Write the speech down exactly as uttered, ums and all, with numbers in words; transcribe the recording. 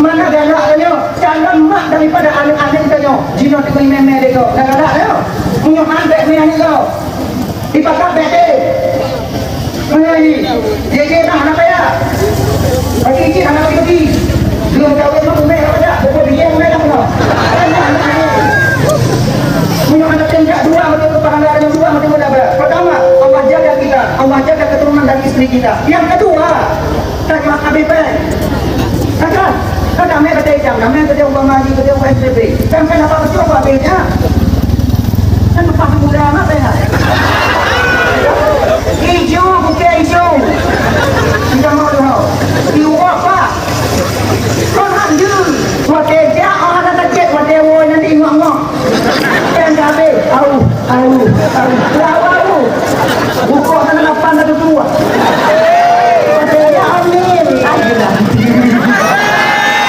Mana galak tanyoe, calon mak daripada aneuk-aneuk tanyoe, jinoe teumé mé-mé lé gob. Nah, galak tanyoe. Meunyoe han bèk mé aneuk gob. Dipakat bèk deh. Meunyoe ni, jih-jih nah aneuk kaya. Bagi cit aneuk bagi. Dua gawe mah umé apa dah? Buku dia umé dah kena. Meunyoe aneuk teuh jak dua, meuteumé pahala, aneuk dua, meuteumé dapat. Pertama, Allah jaga kita, Allah jaga keturunan dan istri kita. Yang kedua, Kan mak habéh bèk. Kan, kan damé kata itam, damé kata umpama haji, kata umpama S P B. Kan, kan apa betul apa beda? Kan lepas mula mak bèk. Ijo, bukit ijo.